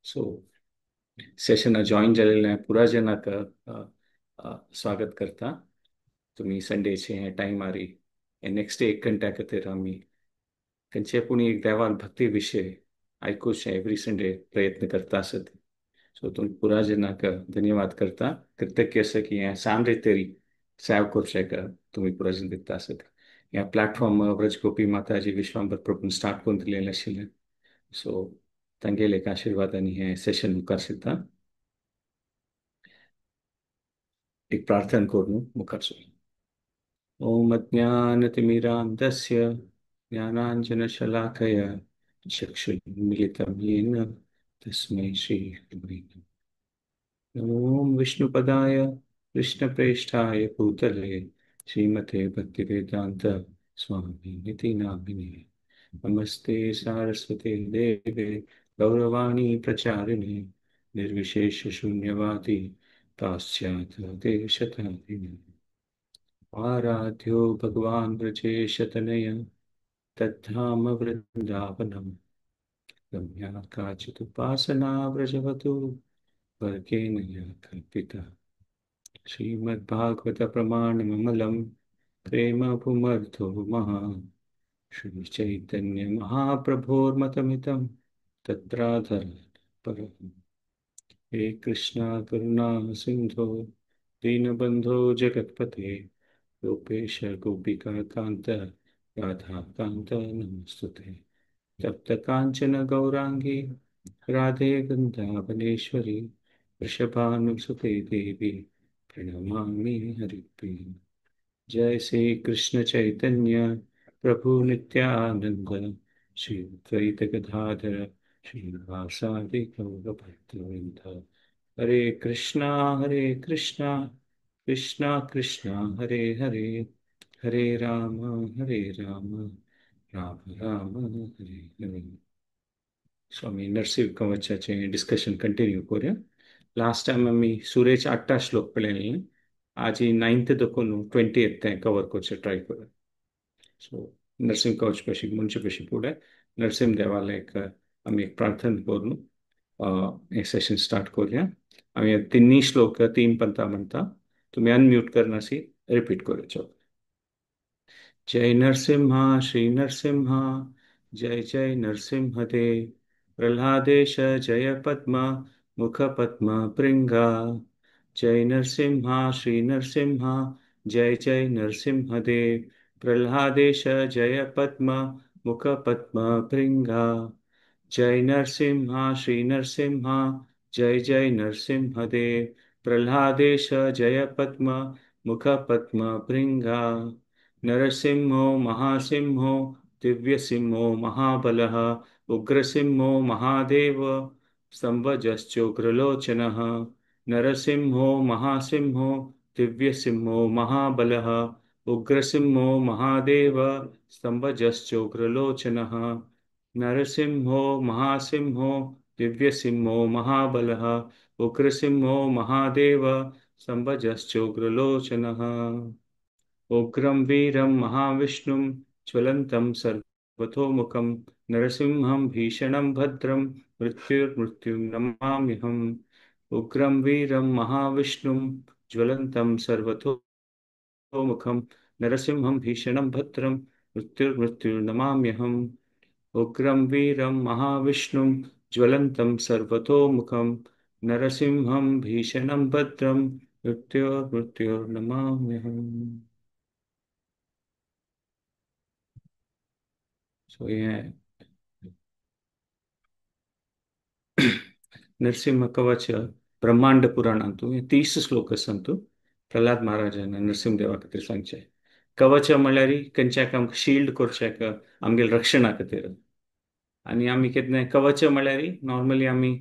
So सेशना join जालेले पुरा जनाक स्वागत करता। तुमी संडेचे हे टायमारी नेक्स्ट एक घंट्या खातीर आमी खंयचे पूण एक देवाल भक्ती विशय आयकुचे एवरी संडे प्रयत्न करता आसत। सो तुमी पुरा जनाक धन्यवाद करता, कृतज्ञ आसा की हें सान रितरी सेव करचें तुमी पुरा जन दिता आसत। ह्या प्लॅटफॉर्म व्रज गोपी माताजी विश्वांबर प्रभून स्टार्ट करून दिलेलें आशिल्लें। सो तांगेले एक आशिर्वादांनी हें सेशन मुखार सरता। एक प्रार्थना करून मुखार सर। ओम अज्ञानतिमिरान्धस्य ज्ञानांजनशलाकया चक्षुरुन्मीलितं येन तस्मै श्रीगुरवे नमः। ओम विष्णुपदाय कृष्णप्रेष्ठाय भूतले श्रीमते भक्तिवेदांत स्वामिनिति नामिने। नमस्ते सारस्वते देवे गौरवाणी प्रचारिणे निर्विशेष शून्यवादी पाश्चात्य देशतारिणे। आराध्यो भगवान व्रजेशतनय तद्धाम वृंदावनम रम्या काचित् उपासना व्रजवतु वर्गेण या कल्पिता। श्रीमद्भागवत प्रमाणममलं प्रेम पुमर्थो महान् श्री चैतन्य महाप्रभोर्मतमितं तत्राधर परम्। हे कृष्णा करुणा सिंधो दीनबंधो जगत्पते गोपेश गोपिका कांत राधा कांत नमस्तुते। तप्त कांचन गौरांगी राधे वृंदावनेश्वरी वृषभानुसुते देवी प्रणमामि हरिप्रिये। जय श्री कृष्ण चैतन्य प्रभु नित्यानंद श्री अद्वैत गदाधर श्रीवासादि गौरभक्तवृंद। हरे कृष्णा कृष्णा कृष्णा हरे हरे, हरे राम राम राम हरे हरे। स्वामी नरसिंह कवचाचें डिस्कशन कंटिन्यू करूया। लास्ट टायम आमी सुरेश 8 श्लोक पळयलें, आज ही 9th देखून 20th तें कवर करचें ट्राय करूया। सो नरसिंह कवच पशी म्हणचे पशी फुडें नरसिंह देवाला एक आमी एक प्रार्थना करून हें सेशन स्टार्ट करूया। आमी तिन्ही श्लोक तीन पंता म्हणटा, तुमी अनम्यूट करनासी रिपीट करूया। जय नरसिंहा श्री नरसिंहा जय जय नरसिंह देव प्रह्लादेश जय पद्मा मुख पद्म भृंगा। जय नरसिंहा श्री नरसिंहा जय जय नरसिंह देव प्रह्लादेश जय पद्मा मुख पद्म भृंगा। जय नरसिंहा श्री नरसिंहा जय जय नरसिंह देव प्रह्लादेश जय पद्मा मुख पद्म भृंगा। नरसिंहो महासिंहो दिव्यसिंहो महाबलः उग्रसिंहो महादेव स्तंभजश्चोग्रलोचनः। नरसिंहो महासिंहो दिव्यसिंहो महाबलः उग्रसिंहो महादेव स्तंभजश्चोग्रलोचनः। नरसिंहो महासिंहो दिव्यसिंहो महाबलः उग्रसिंहो महादेव स्तंभजश्चोग्रलोचनः। उग्रं वीरं महाविष्णुं ज्वलन्तं सर्वतोमुखं नरसिंहं भीषणं भद्रं मृत्युर्मृत्युं नमाम्यहम्। उग्रं वीरं महाविष्णुं ज्वलन्तं सर्वतोमुखं नरसिंहं भीषणं भद्रं मृत्युर्मृत्युर्नमाम्यहम्। उग्रं वीरं महाविष्णुं ज्वलन्तं सर्वतोमुखं नरसिंहं भीषणं भद्रं मृत्युर्मृत्युर्नमाम्यहम्। सो हें नरसिंह कवच ब्रह्मांड पुराणांतु हे 30 श्लोक आसात। प्रल्हाद महाराजान नरसिंह देवा खातीर सांगचें। कवच म्हणल्यार खंयच्याक आमकां शिल्ड करच्याक आमगेले रक्षणा खातीर। आनी आमी केन्ना कवच म्हणल्यार नॉर्मली आमी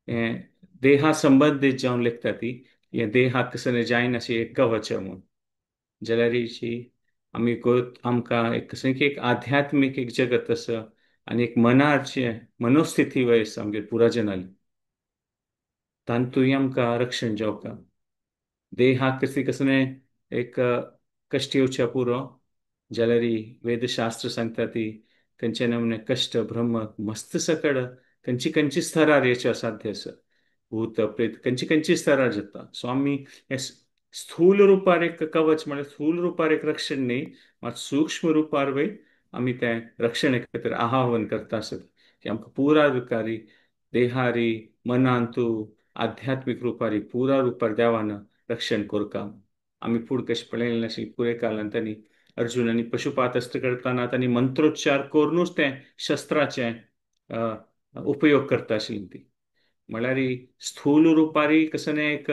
हें देहा संबंदीत जावन लेखता ती हें देहाक कसलें जायना अशें एक कवच म्हूण, जाल्यार आमी आमकां एक कसलें की एक आध्यात्मीक एक जगत आसा आनी एक मनाचे मनोस्थिती वय आसा आमगेर पुरा जनाली, तातूंय आमकां रक्षण जावका। देहाक कसली कसलें एक कश्ट येवच्या पुरो, जाल्यार वेदशास्त्र सांगता ती खंयचे नमूने कश्ट ब्रह्म मस्त सकड खंयची खंयची स्तरार येचे असाध्य आसा, भूत प्रेत खंयची खंयची स्तरार जाता. सो आमी हे स्थूल रुपार एक कवच म्हळ्यार स्थूल रुपार एक रक्षण न्ही, मात सूक्ष्म रुपार वय आमी तें रक्षणे खातीर आवाहन करता आसत की आमकां पुरा रुपारी देहारी मनांतू आध्यात्मीक रुपारी पुरा रुपार देवान रक्षण करका. आमी फुड कशें पळयलें अशें पुरे कालान तांणी अर्जुन आनी पशुपात अस्त्र करतना तांणी मंत्रोच्चार करुनूच तें शस्त्राचें उपयोग करता आशिल्ली ती. म्हळ्यार स्थूल रुपारी कसं एक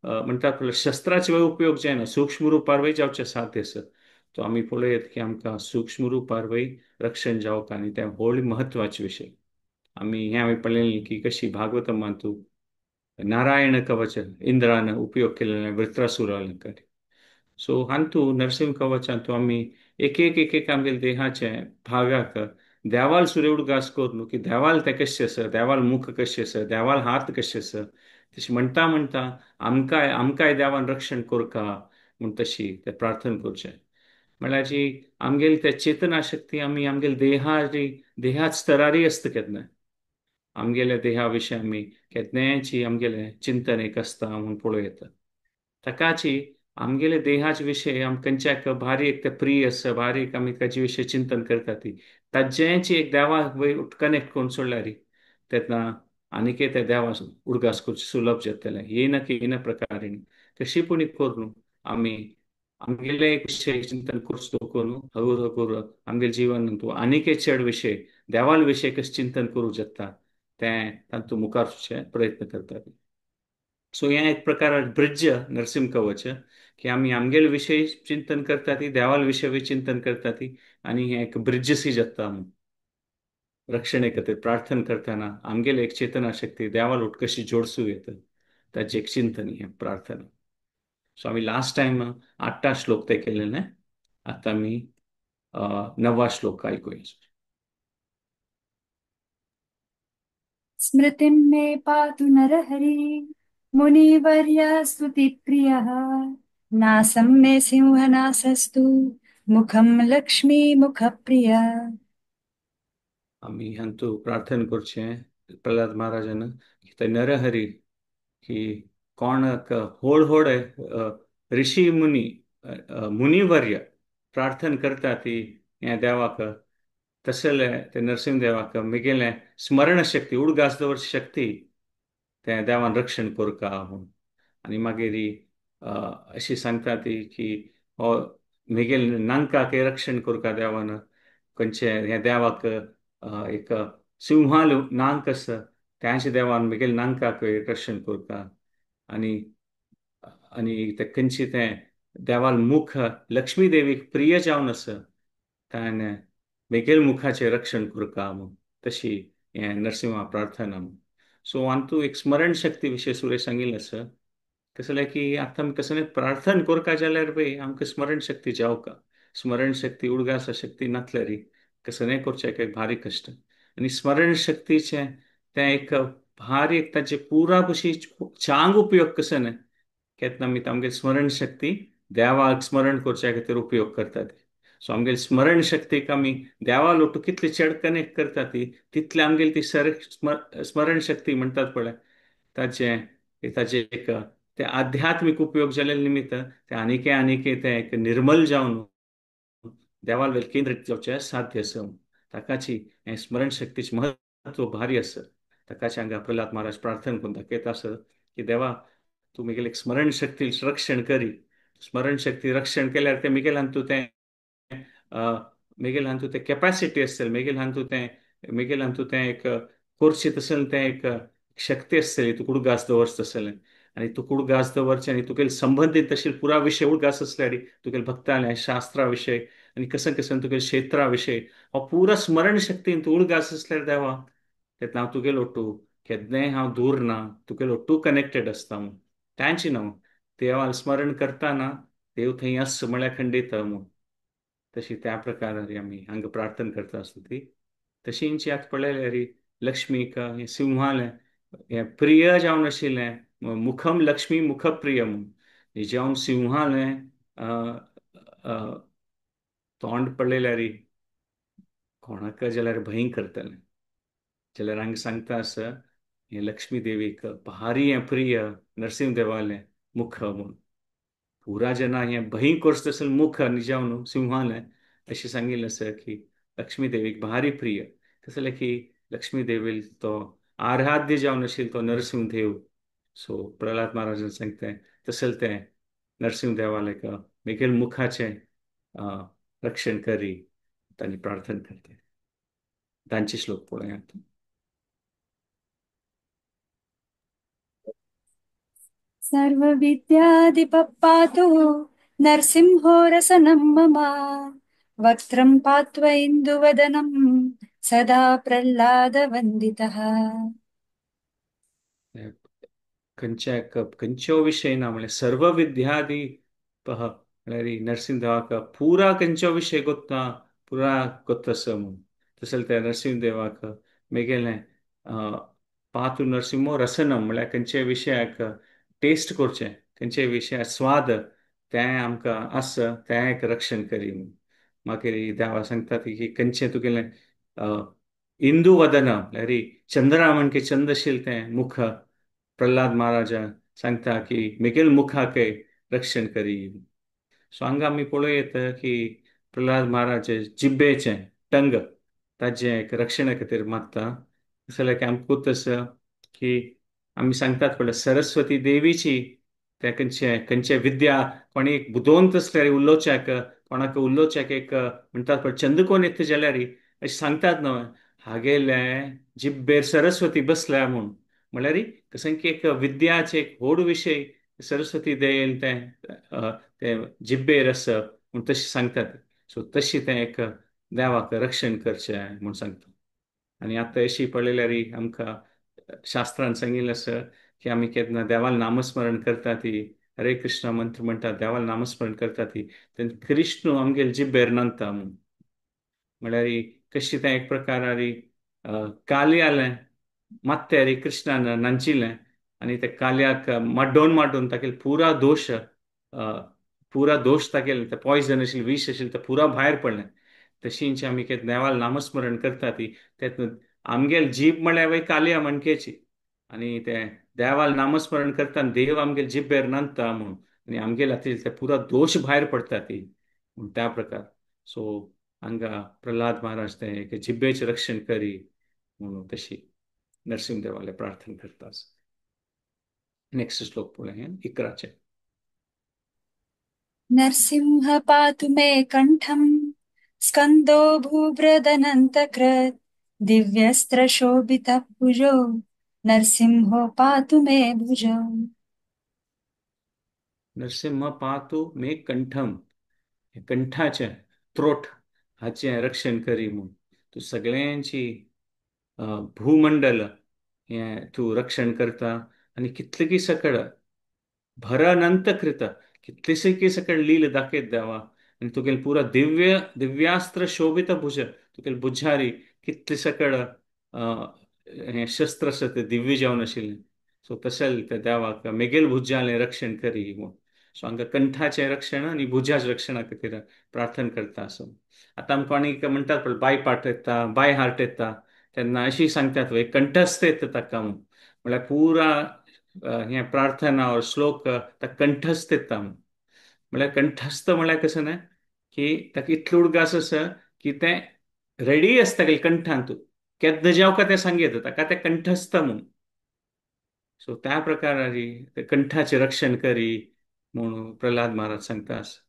म्हणटात शस्त्राचे उपयोग जायना, सूक्ष्म रुपार वय जावचें साध्य आसा. तो आमी पळयत की आमकां सूक्ष्म रुपार वय रक्षण जावप आनी तें व्हड म्हत्वाचे विशय. आमी हें हांवें पळयलें की कशी भागवतमांतू नारायण कवच इंद्रान उपयोग केलेले वृत्रासुरालंकार. सो हांतू नरसिंह कवचांतू आमी एक एक एक एक आमगेले देहाचे भागाक देवाल सुरे उडगास करून की देवाल तें कशें आसा, देवाल मुख कशें आसा, देवाल हात कशें आसा, तशें म्हणटा म्हणटा आमकांय आमकांय देवान रक्षण करका म्हूण तशी तें प्रार्थना करचें. म्हळ्यार जी आमगेली ते चेतना शक्ती आमी आमगेले देहारी देहाच स्तरारी आसता केन्ना आमगेल्या देहा विशय आमी केन्नायची आमगेलें चिंतन एक आसता म्हूण पळोवं येता. ताकाची आमगेले देहाचे विशय आम खंयच्याक भारी एक ते प्रिय आसा, भारी एक आमी ताचे विशय चिंतन करता ती ताजेंची एक देवा वयर कनेक्ट करून सोडल्यार तेन्ना आनीक त्या देवा उडगास करचें सुलभ जातलें. येना की येना प्रकारेन कशी पूण करून आमी आमगेले एक विशय चिंतन करचो करून हगूर हगूर आमगेले जीवन तूं आनीक चड विशय देवाल विशय कशें चिंतन करूं जाता तें तातूंत मुखार सरचे प्रयत्न करता. सो हें एक प्रकार ब्रिज नरसिंह कवच की आमी आमगेले विशय चिंतन करता ती देवाल विशय चिंतन करता ती आनी हें एक ब्रिजसी जाता. रक्षणे खातीर प्रार्थना करतना आमगेले एक चेतना शक्ती देवाल उठ कशी जोडसूं येता ताचें एक चिंतन हें प्रार्थना. सो आमी लास्ट टायम 8 श्लोक ते केलेले, आतां आमी 9 श्लोक आयकुया. स्मृतिं मे पातु नरहरि मुनिवर्य स्तुतिप्रियः नासं मे सिंहनासस्तु मुखं लक्ष्मी मुखप्रिया. आमी हांतू प्रार्थना करचें प्रल्हाद महाराजान की ते नरहरी की कोणाक व्हड व्हड ऋषी मुनी मुनिवर्य प्रार्थना करता ती ह्या देवाक, तसले ते नरसिंह देवाक मिगेलें स्मरणशक्ती उडगास दवरची शक्ती तें देवान रक्षण करका म्हूण. आनी मागीर अशी सांगता ती की हो मिगेल नांकाक रक्षण करका देवान, खंयचें ह्या देवाक एक सिंहाल नांक आसा त्याच देवान मिगेल नांकाक रक्षण करका. आनी आनी तें खंयचें तें देवाल मुख लक्ष्मी देवीक प्रिय जावन आसा ताणें मिगेल मुखाचें रक्षण करका म्हूण तशी हें नरसिंहा प्रार्थना म्हूण. सो हातूंत एक स्मरण शक्ती विशय सुरेश सांगिल्लें आसा कसलें की आतां आमी कसलें प्रार्थना करका जाल्यार पळय आमकां स्मरण शक्ती जावका, स्मरण शक्ती उडगासा शक्ती नासल्यार कसलें करचें एक भारी कश्ट. आनी स्मरण शक्तीचें तें एक भारी एक ताचें पुरा कशी चांग उपयोग कसो न्हय केन्ना आमी आमगे स्मरण शक्ती देवाक स्मरण करच्या खातीर उपयोग करतात. सो आमगेली स्मरण शक्तीक आमी देवा लोटू कितले चड कनेक्ट करता ती तितले आमगेली ती स्मरण शक्ती म्हणटात पळय ताचें ताचें एक ते आध्यात्मीक उपयोग जाल्ले निमित्त ते आनीक आनीक तें एक निर्मल जावन देवाल वयर केंद्रीत जावचें साध्य आसा. ताकाची हें स्मरण शक्तीचें म्हत्व भारी आसा. ताकाची हांगा प्रल्हाद महाराज प्रार्थना करून दाखयता आसा की देवा तूं म्हगेली एक स्मरण शक्ती रक्षण करी, स्मरण शक्ती रक्षण केल्यार तें म्हगेल्यान तूं तें म्हगेल्यान तूं तें कॅपॅसिटी आसतली, म्हगेल्यान तूं तें एक कोर्शीत आसतलें, तें एक शक्ती आसतली, तूं उडगास दवरचो आसतलें आनी तूं उडगास दवरचें आनी तुगेले संबंदीत तशें पुरा विशय उडगास आसल्यार तुगेले भक्ताले शास्त्रा विशय आनी कशें कशें तुगेले क्षेत्रा विशय हो पुरा स्मरण शक्तीन तूं उडगास आसल्यार देवा तेन्ना हांव तुगेलो ओटू केन्नाय हांव दूर ना, तुगेलो ओटू कनेक्टेड आसता म्हूण तांची न्हू देवाक स्मरण करतना देव थंय आस म्हळ्यार खंडीत म्हूण तशी त्या प्रकारान आमी हांगा प्रार्थना करता आसता ती. तशींची आतां पळयल्यार लक्ष्मीक हें सिंहालें हें प्रिय जावन आशिल्लें मुखम लक्ष्मी मुखप्रिय म्हूण जावन सिंहालें तोंड पळयल्यार कोणाक जाल्यार भंय करतलें. जाल्यार हांगा सांगता आसा हें लक्ष्मी देवीक भारी हें प्रिय नरसिंह देवालें मुख म्हूण. पुरा जेन्ना हें भंय कोर्स तसलें मुख निजाव न्हू सिंहालें अशें सांगिल्लें आसा की लक्ष्मी देवीक भारी प्रिय. तसलें की लक्ष्मी देवील तो आराध्य जावन आशिल्लो तो नरसिंह देव. सो प्रल्हाद महाराजान सांगतें तसलें तें नरसिंह देवालें मेगेल मुखाचें रक्षण करी तांणी प्रार्थना करते. तांचे श्लोक पळोवया. सर्वविद्यादिपः पातु नरसिंहो रसनं मम, वक्त्रं पात्व इन्दुवदनं सदा प्रह्लादवन्दितः. खंयच्या खंयचो विशय ना म्हळ्यार सर्वविद्यादिपः म्हळ्यार नरसिंह देवाक पुरा खंयचो विशय गोत्ता पुरा गोत्ता आसा म्हूण. तशें त्या नरसिंह देवाक मेगेलें पातु नरसिंहो रसनम म्हळ्यार खंयच्या विशयाक टेस्ट करचें, खंयच्या विशया स्वाद तें आमकां आसा तें एक रक्षण करी म्हूण. मागीर देवा सांगता की खंयचें तुगेलें इंदुवदन म्हळ्यार चंद्रा म्हणके चंदशील तें मुख प्रल्हाद महाराजा सांगता की मेगेल मुखाक रक्षण करी. सो हांगा आमी पळोवं येता की प्रल्हाद महाराज जिब्बेचें टंग ताजें एक रक्षणा खातीर मागता. जाल्यार की आमकां आसा की आमी सांगतात पळय सरस्वती देवीची त्या खंयचे खंयचे विद्या कोणी एक बुदवंत आसल्यार उलोवच्याक कोणाक उलोवच्याक एक म्हणटात पळय चंद्रकोन येता जाल्यार अशें सांगतात न्हय हागेले जिब्बेर सरस्वती बसल्या म्हूण. म्हणल्यार कसं की एक विद्याचे एक व्हड विशय सरस्वती देल तें तें जिब्बेर आसा म्हूण तशें सांगतात. सो तशें तें एक देवाक रक्षण करचें म्हूण सांगता. आनी आतां अशी पळयल्यार आमकां शास्त्रान सांगिल्लें आसा की आमी केन्ना देवाल नामस्मरण करता ती हरे कृष्ण मंत्र म्हणटा देवाल नामस्मरण करता ती तेन्ना कृष्ण आमगेल जिब्बेर नांदता म्हूण. म्हणल्यार कशी तें एक प्रकारारी कालयालें मात्तेरी कृष्णान नांचिलें आनी ते काल्याक माड्डोवन माड्डोवन तागेले पुरा दोश पुरा दोश तागेले ते पॉयजन आशिल्लें विश आशिल्लें तें पुरा भायर पडलें. तशींच आमी केन्ना देवाल नामस्मरण करता ती तेतून आमगेल जीब म्हळ्यार वय कालया मणकेची आनी ते देवाल नामस्मरण करता देव आमगेल जिब्बेर नांदता म्हूण आनी आमगेल हातीर ते पुरा दोश भायर पडटा ती म्हूण त्या प्रकार. सो हांगा प्रल्हाद महाराज ते एक जिब्बेचें रक्षण करी म्हणून तशी नरसिंह देवाले प्रार्थना करता. नेक्स्ट श्लोक पळोवया 11. नरसिंह पातु मे कंठं स्कंदो भूभृदनन्तकृत् दिव्यस्त्रशोभितः भुजो नरसिंहो पातु मे भुजौ. नरसिंह पातु मे कंठम, कंठाचें त्रोट हाचें रक्षण करी म्हूण. तूं सगळ्यांची भूमंडल हें तूं रक्षण करता आनी कितलेकी सकळ भरअनंतकृत कितलेशेकी सकळ लील दाखयत देवा. आनी तुगेले पुरा दिव्य दिव्यास्त्र शोभित भुज तुगेले भुजारी कितले सकळ हें शस्त्र आसा तें दिव्य जावन आशिल्लें. सो तशें त्या देवाक मेगेल भुजालें रक्षण करी म्हूण. सो हांगा कंठाचें रक्षण आनी भुजाचें रक्षणा खातीर प्रार्थना करता आसूं. आतां आमकां कोणी म्हणटात पळय बाय पार्ट येता बाय हार्ट येता तेन्ना अशी सांगतात वय कंठस्थ येता ताका म्हूण. म्हळ्यार पुरा हें प्रार्थना और श्लोक ताका कंठस्थ येता म्हूण. म्हळ्यार कंठस्थ म्हळ्यार कशें न्हय की ताका इतलो उडगास आसा की तें रेडी आसता कंठांत केन्ना जावं का तें सांगयता ताका तें कंठस्थ म्हूण. सो त्या प्रकारारी ते कंठाचें रक्षण करी म्हूण प्रल्हाद महाराज सांगता आसा.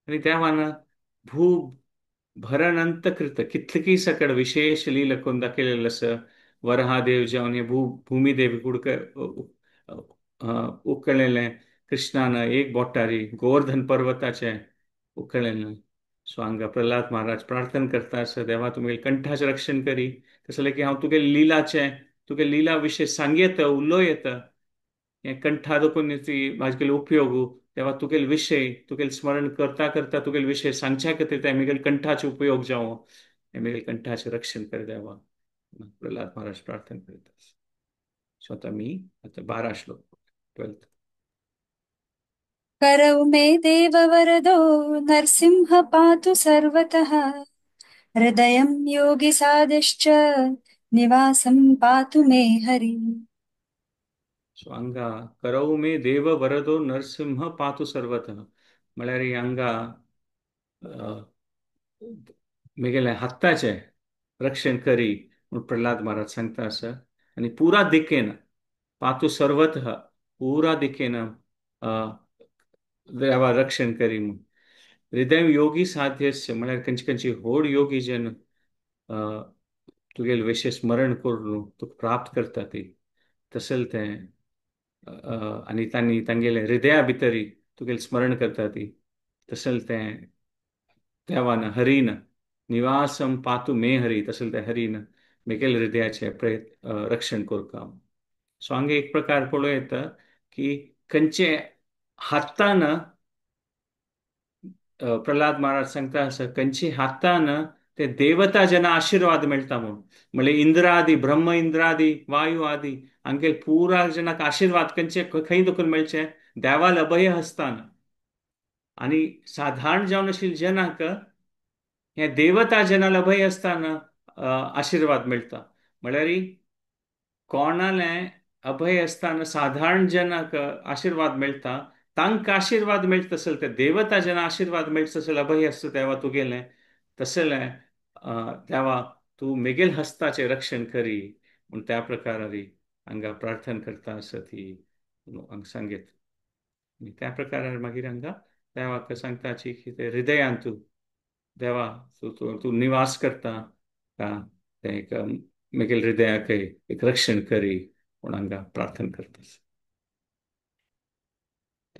आनी त्या मानान भू भरअनंतकृत कितलेकी सकळ विशेश लील करून दाखयलेलें आसा. वरहादेव जावन हे भूमिदेव कुडक उकळलेलें कृष्णान एक बोटारी गोवर्धन पर्वताचें उकळलेलें. सो हांगा प्रल्हाद महाराज प्रार्थना करता आसा देवा तुमगेले कंठाचें रक्षण करी तशें की हांव तुगेले लिलाचें तुगे लिला विशय सांगयता उलोयता हें कंठा दोकून म्हाजे उपयोग तेवा तुगेले विशय तुगेले स्मरण करता करता तुगेले विशय सांगच्या खातीर ते म्हगेले कंठाचे उपयोग जावं हें म्हगेले कंठाचें रक्षण कर देवा प्रल्हाद महाराज प्रार्थना करता. सो आतां आमी आतां 12 श्लोक 12. करौ मे देव वरदो नरसिंह पातु सर्वतः हृदयं योगी सादिश्च निवासं पातु मे हरि। सो हांगा करौ मे देव वरदो नरसिंह पातु सर्वतः म्हळ्यार हांगा मेगेलें हत्ताचें रक्षण करी म्हूण प्रल्हाद महाराज सांगता आसा. आनी पुरा दिकेन पातु सर्वतः पुरा दिकेन देवा रक्षण करी म्हूण. हृदय योगी साध्यस्य म्हळ्यार खंयचे खंयचे व्हड योगी जन तुगेलें विशेष स्मरण करून तुका प्राप्त करता ती तशें तें आनी तांणी तांगेले हृदया भितरी तुगेलें स्मरण करता ती तशें तें देवान हरीन निवासम पातु मे हरी तशें तें हरीन मेगेले हृदयाचें प्रयत्न रक्षण करता. सो हांगा एक प्रकार पळोवं येता की खंयचे हातान प्रल्हाद महाराज सांगता आसा खंयचे हातान ते देवता जेन्ना आशिर्वाद मेळटा म्हूण, म्हणल्यार इंद्रादी ब्रह्म इंद्रादी वायू आदी हांगे पुरा जेन्ना आशिर्वाद खंयचे खंय दखून मेळचे देवाल अभय हस्तान. आनी साधारण जावन आशिल्ले जनाक हे देवता जेन्ना अभय आसतना आशिर्वाद मेळटा. म्हळ्यार कोणाले अभय आसतना साधारण जनाक आशिर्वाद मेळटा, तांकां आशिर्वाद मेळटा तसले ते देवता जेन्ना आशिर्वाद मेळटा तसले अभय आसता देवा तुगेलें तसलें देवा तूं मेगेल हस्ताचें रक्षण करी म्हूण त्या प्रकारारी हांगा प्रार्थना करता आसा ती हांगा सांगीत. आनी त्या प्रकारार मागीर हांगा देवाक सांगताची की ते हृदयान तूं देवा तूं तूं निवास करता तें एक मेगेल हृदयाक एक रक्षण करी म्हूण हांगा प्रार्थना करता.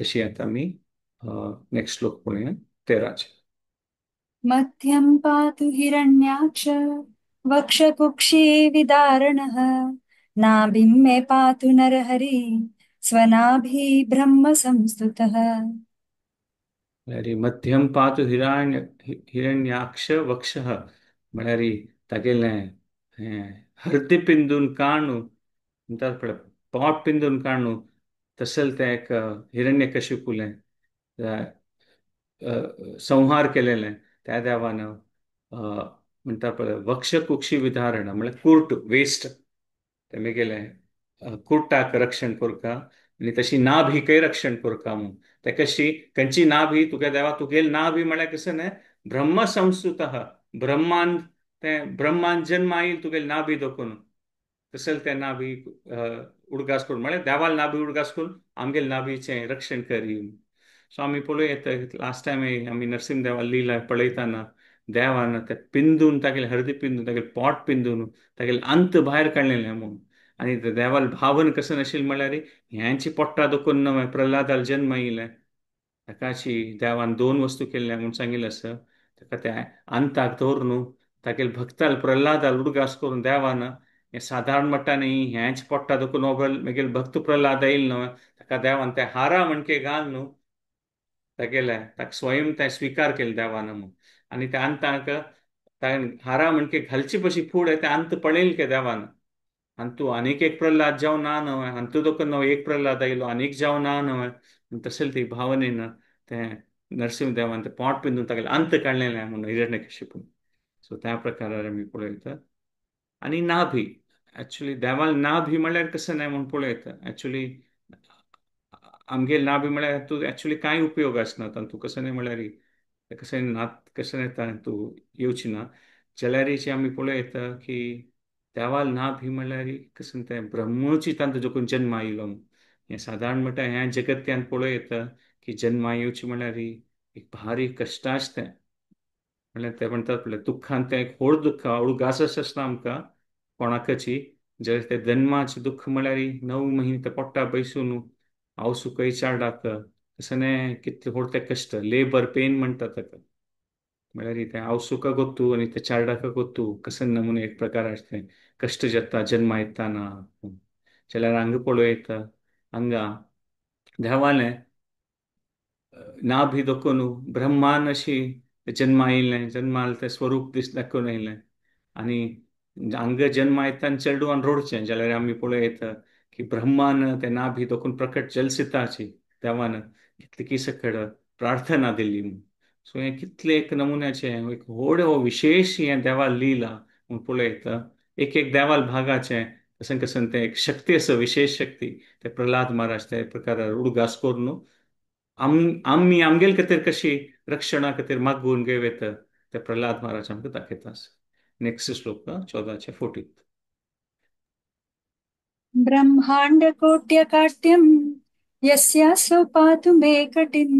तशी आतां आमी नेक्स्ट श्लोक पळोवया 13. मध्यं पातु हिरण्याक्ष वक्षकुक्षी विदारणः नाभिं मे पातु नरहरि स्वनाभि ब्रह्म संस्तुतः. म्हळ्यार मध्यम पातु हिरण्याक्ष वक्षः म्हळ्यार तागेलें हें हर्दी पिंदून काणू म्हणटात पळय पोट पिंदून काणू तशें तें एक हिरण्यकशिपुलें संहार केलेलें त्या देवान म्हणटा पळय वक्षकुक्षी विधारण म्हळ्यार कुर्ट वेस्ट तेमी केलें कुर्टाक रक्षण करता आनी तशी नाभिकय रक्षण करता म्हूण. ते कशी खंयची नाभी तुगे देवा तुगेल नाभी म्हळ्यार कशें न्हय ब्रह्म संस्कृतः ब्रह्मान तें ब्रह्मान जन्म आयल तुगेल नाभी दखून तशें तें नाभी उडगास करून म्हळ्यार देवाल नाभी उडगास करून आमगेल नाभीचें रक्षण करी. सो आमी पळोवं येता लास्ट टायम आमी नरसिंह देवा लिला पळयतना देवान ते पिंदून तागेले हळदी पिंदून तागेले पोट पिंदून तागेले अंत भायर काडलेलें म्हूण. आनी देवाल भावन कसं नाशिल्लें म्हळ्यार ह्यांची पोट्टा दखून न्हय प्रल्हादाल जन्म येयलें ताकाची देवान दोन वस्तू केल्ल्या म्हूण सांगिल्लें आसा. ताका त्या अंताक दवर न्हू तागेले भक्ताल प्रल्हादाल उडगास करून देवान हें सादारण म्हणटा न्ही ह्यांच पोट्टा दखून हो मागीर भक्त प्रल्हाद येयल न्हय ताका देवान ते हारा म्हणके घाल न्हू तागेले ताका स्वयं तें स्विकार केलें देवान म्हूण. आनी त्या अंताक हारा म्हणके घालची पशी फुडें तें अंत पळयल के देवान. आनी तूं आनीक एक प्रल्हाद जावं ना न्हय आनी तूं न्हय एक प्रल्हाद आयलो आनीक जावं ना न्हय तशें ती भावनेन तें नरसिंह देवान तें पोट पिंदून तागेलें अंत काडलेलें म्हणून हिरण्यकशिपून. सो त्या प्रकारार आमी पळयता. आनी नाभी एक्चुली देवाल नाभी म्हळ्यार कशें न्हय म्हूण पळयता. एक्चुली आमगेल नाभी म्हळ्यार तूं एक्चुली कांय उपयोग आसना तूं कशें न्हय म्हळ्यार कशें ना कशें न्हय तूं येवची ना जाल्यार आमी पळयता की देवाल नाभी म्हळ्यार कशें तें ब्रह्मची तांचो जो कोण जन्म आयलो हें सादारण म्हणटा ह्या जगत्यान पळयता की जन्मा येवची म्हळ्यार एक भारी कश्टाच तें म्हळ्यार ते म्हणटात पळय दुख्खान तें एक व्हड दुख्ख उडगास आसना आमकां कोणाकची जाल्यार ते जन्माचें दुख्ख म्हळ्यार 9 म्हयने ते पोट्टा बैसून हांव सुकय चारडाक तशें न्हय कितलें व्हड तें कश्ट लेबर पेन म्हणटा ताका म्हळ्यार तें हांव सुका गोत्तू आनी ते चारडाका गोत्तू कशें नमुने एक प्रकार आसलें कश्ट जाता जन्मा येताना. जाल्यार हांगा पळोवं येता हांगा देवालें नाभी दखून ब्रह्मान अशी जन्मा येयलें जन्माल तें स्वरूप दीस दाखोवन येयलें आनी हांगा जन्मा येताना चेडवान रोडचें जाल्यार आमी पळोवं येता की ब्रह्मान तें नाभी दखून प्रकट जलसिताची देवान कितली की सकड प्रार्थना दिली. सो हें कितलें एक नमुन्याचें एक व्हड हो विशेश हें देवा लिला म्हूण पळयता. एक एक देवाल भागाचें कसन कसन तें एक शक्ती आसा, विशेश शक्ती ते प्रल्हाद महाराज ते प्रकार उडगास करून न्हू आमी आमगेल खातीर कशी रक्षणा खातीर मागून घेव येता ते प्रल्हाद महाराज आमकां दाखयता. नेक्स्ट श्लोक 14 14. ब्रह्माण्डकोट्यकाट्यं यस्यासौ पातु मे कटिं,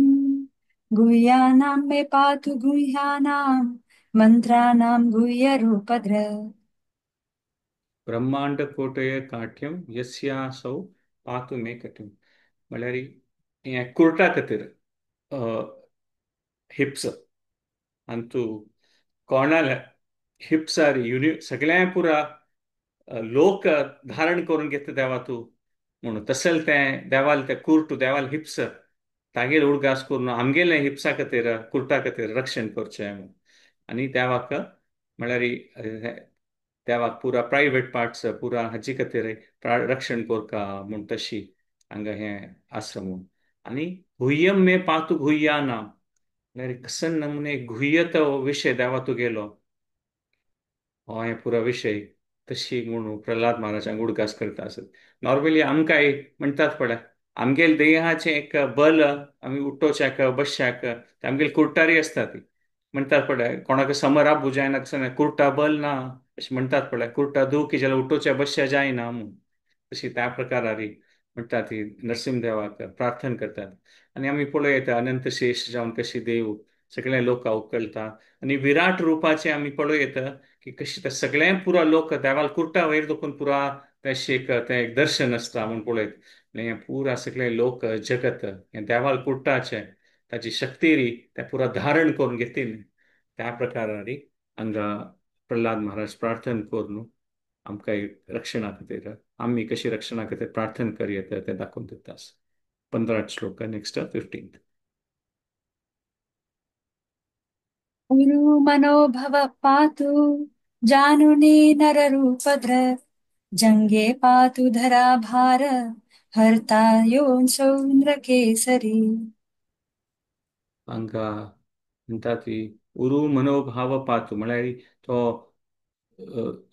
गुह्यानां मे पातु गुह्यानां मन्त्राणां गुह्यरूपधृक्. ब्रह्माण्डकोटय काट्यं यस्यासौ पातु मे कटिं म्हळ्यार हें कुर्टा खातीर हिप्स आनी तूं कोणाल्या हिप्सार युनि सगळ्या पुरा लोक धारण करून घेता देवा तूं म्हणून तशें तें देवाल तें कुर्ट देवाल हिप्स तागेर उडगास करून आमगेले हिप्सा खातीर कुर्टा खातीर रक्षण करचें म्हणून. आनी देवाक म्हळ्यार देवाक पुरा प्रायवेट पार्ट्स पुरा हाजी खातीर रक्षण करका म्हूण तशी हांगा हें आसा म्हूण. आनी गुह्यम मे पातु गुह्या ना म्हळ्यार कसन नमुने गुह्य तो विशय देवा तूं गेलो हो हें पुरा विशय तशी म्हणून प्रल्हाद महाराजांक उडगास करता आसत. नॉर्मली आमकांय म्हणटात पळय आमगेल देहाचें एक बल आमी उठोवच्याक बसच्याक ते आमगेल कुर्टारी आसता ती म्हणटात पळय कोणाक समर आबू जायना कशें कुर्टा बल ना अशें म्हणटात पळय, कुर्टा दुखी जाल्यार उठोवच्या बसच्या जायना म्हूण. तशी त्या प्रकारारी म्हणटात ती नरसिंह देवाक प्रार्थना करतात. आनी आमी पळोवं येता अनंत शेष जावन कशी देव सगळे लोक उकळटा आनी विराट रुपाचें आमी पळोवं येता की कशी ते सगळें पुरा लोक देवाल कुर्टा वयर दखून पुरा तें एक तें एक दर्शन आसता म्हूण पळयत. हें पुरा सगळें लोक जगत हें देवाल कुर्टाचें ताची शक्ती तें पुरा धारण करून घेतिल्लें. त्या प्रकारारी हांगा प्रल्हाद महाराज प्रार्थना करून आमकां रक्षणा खातीर आमी कशी रक्षणा खातीर प्रार्थना करूं तें दाखोवन दिता. 15 श्लोक नेक्स्ट 15. गुरु मनोभव पातु जानुनी नररूपधृक्, जंगे पातु धराभार हर्ता योऽसौ नृकेसरी. हांगा म्हणटा ती उरू मनोभाव पातु म्हळ्यार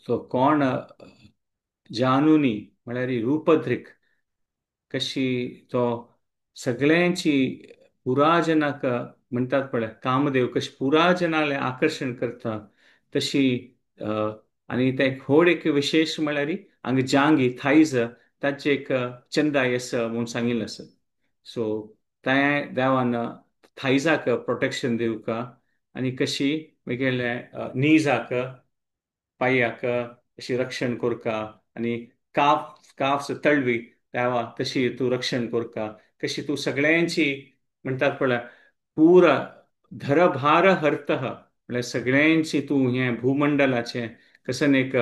तो कोण जानुनी म्हळ्यार रूपधृक कशी तो सगळ्यांची पुराजनाक म्हणटात पळय कामदेव कशी पुराजनाले आकर्शण करता तशी. आनी तें एक व्हड एक विशेश म्हळ्यार हांगा जांगी थायज ताचें एक चंदाय आसा म्हूण सांगिल्लें आसा. सो तें देवान थायजाक प्रोटेक्शन दिवका आनी कशी वेगवेगळे नीजाक पांयाक अशी रक्षण करका आनी काफ काफ तळवी देवा तशी तूं रक्षण करका कशी तूं सगळ्यांची म्हणटात पळय पुरा धरभार हरतः म्हळ्यार सगळ्यांची तूं हें भूमंडलाचें कसन एक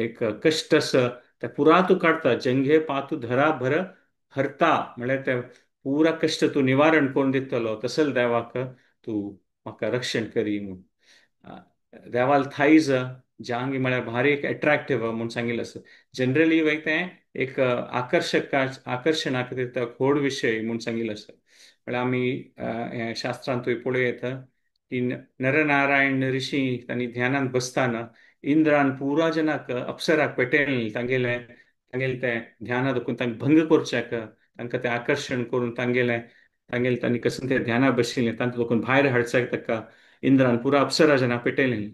एक कश्ट आसा तें पुरा तूं काडटा. जंगे पातू धरा भर हरता म्हळ्यार तें पुरा कश्ट तूं निवारण करून दितलो तसल देवाक तूं म्हाका रक्षण करी म्हूण. देवाल थायज जांगी म्हळ्यार भारी एक एट्रॅक्टिव म्हूण सांगिल्लें आसा. जनरली वय तें एक आकर्शक आकर्शणा खातीर तो व्हड विशय म्हूण सांगिल्लें आसा. म्हळ्यार आमी शास्त्रांतूय पळोवं येता की नरनारायण ऋषी तांणी ध्यानांत बसताना इंद्रान पुरा जनाक अप्सराक पेटयलें तांगेलें तांगेलें तें ध्याना दखून तांकां भंग करच्याक तांकां तें आकर्शण करून तांगेलें तांगेलें तांणी कशें तें ध्याना बशिल्लें तांकां दखून भायर हाडच्याक ताका इंद्रान पुरा अप्सरा जना पेटयलें.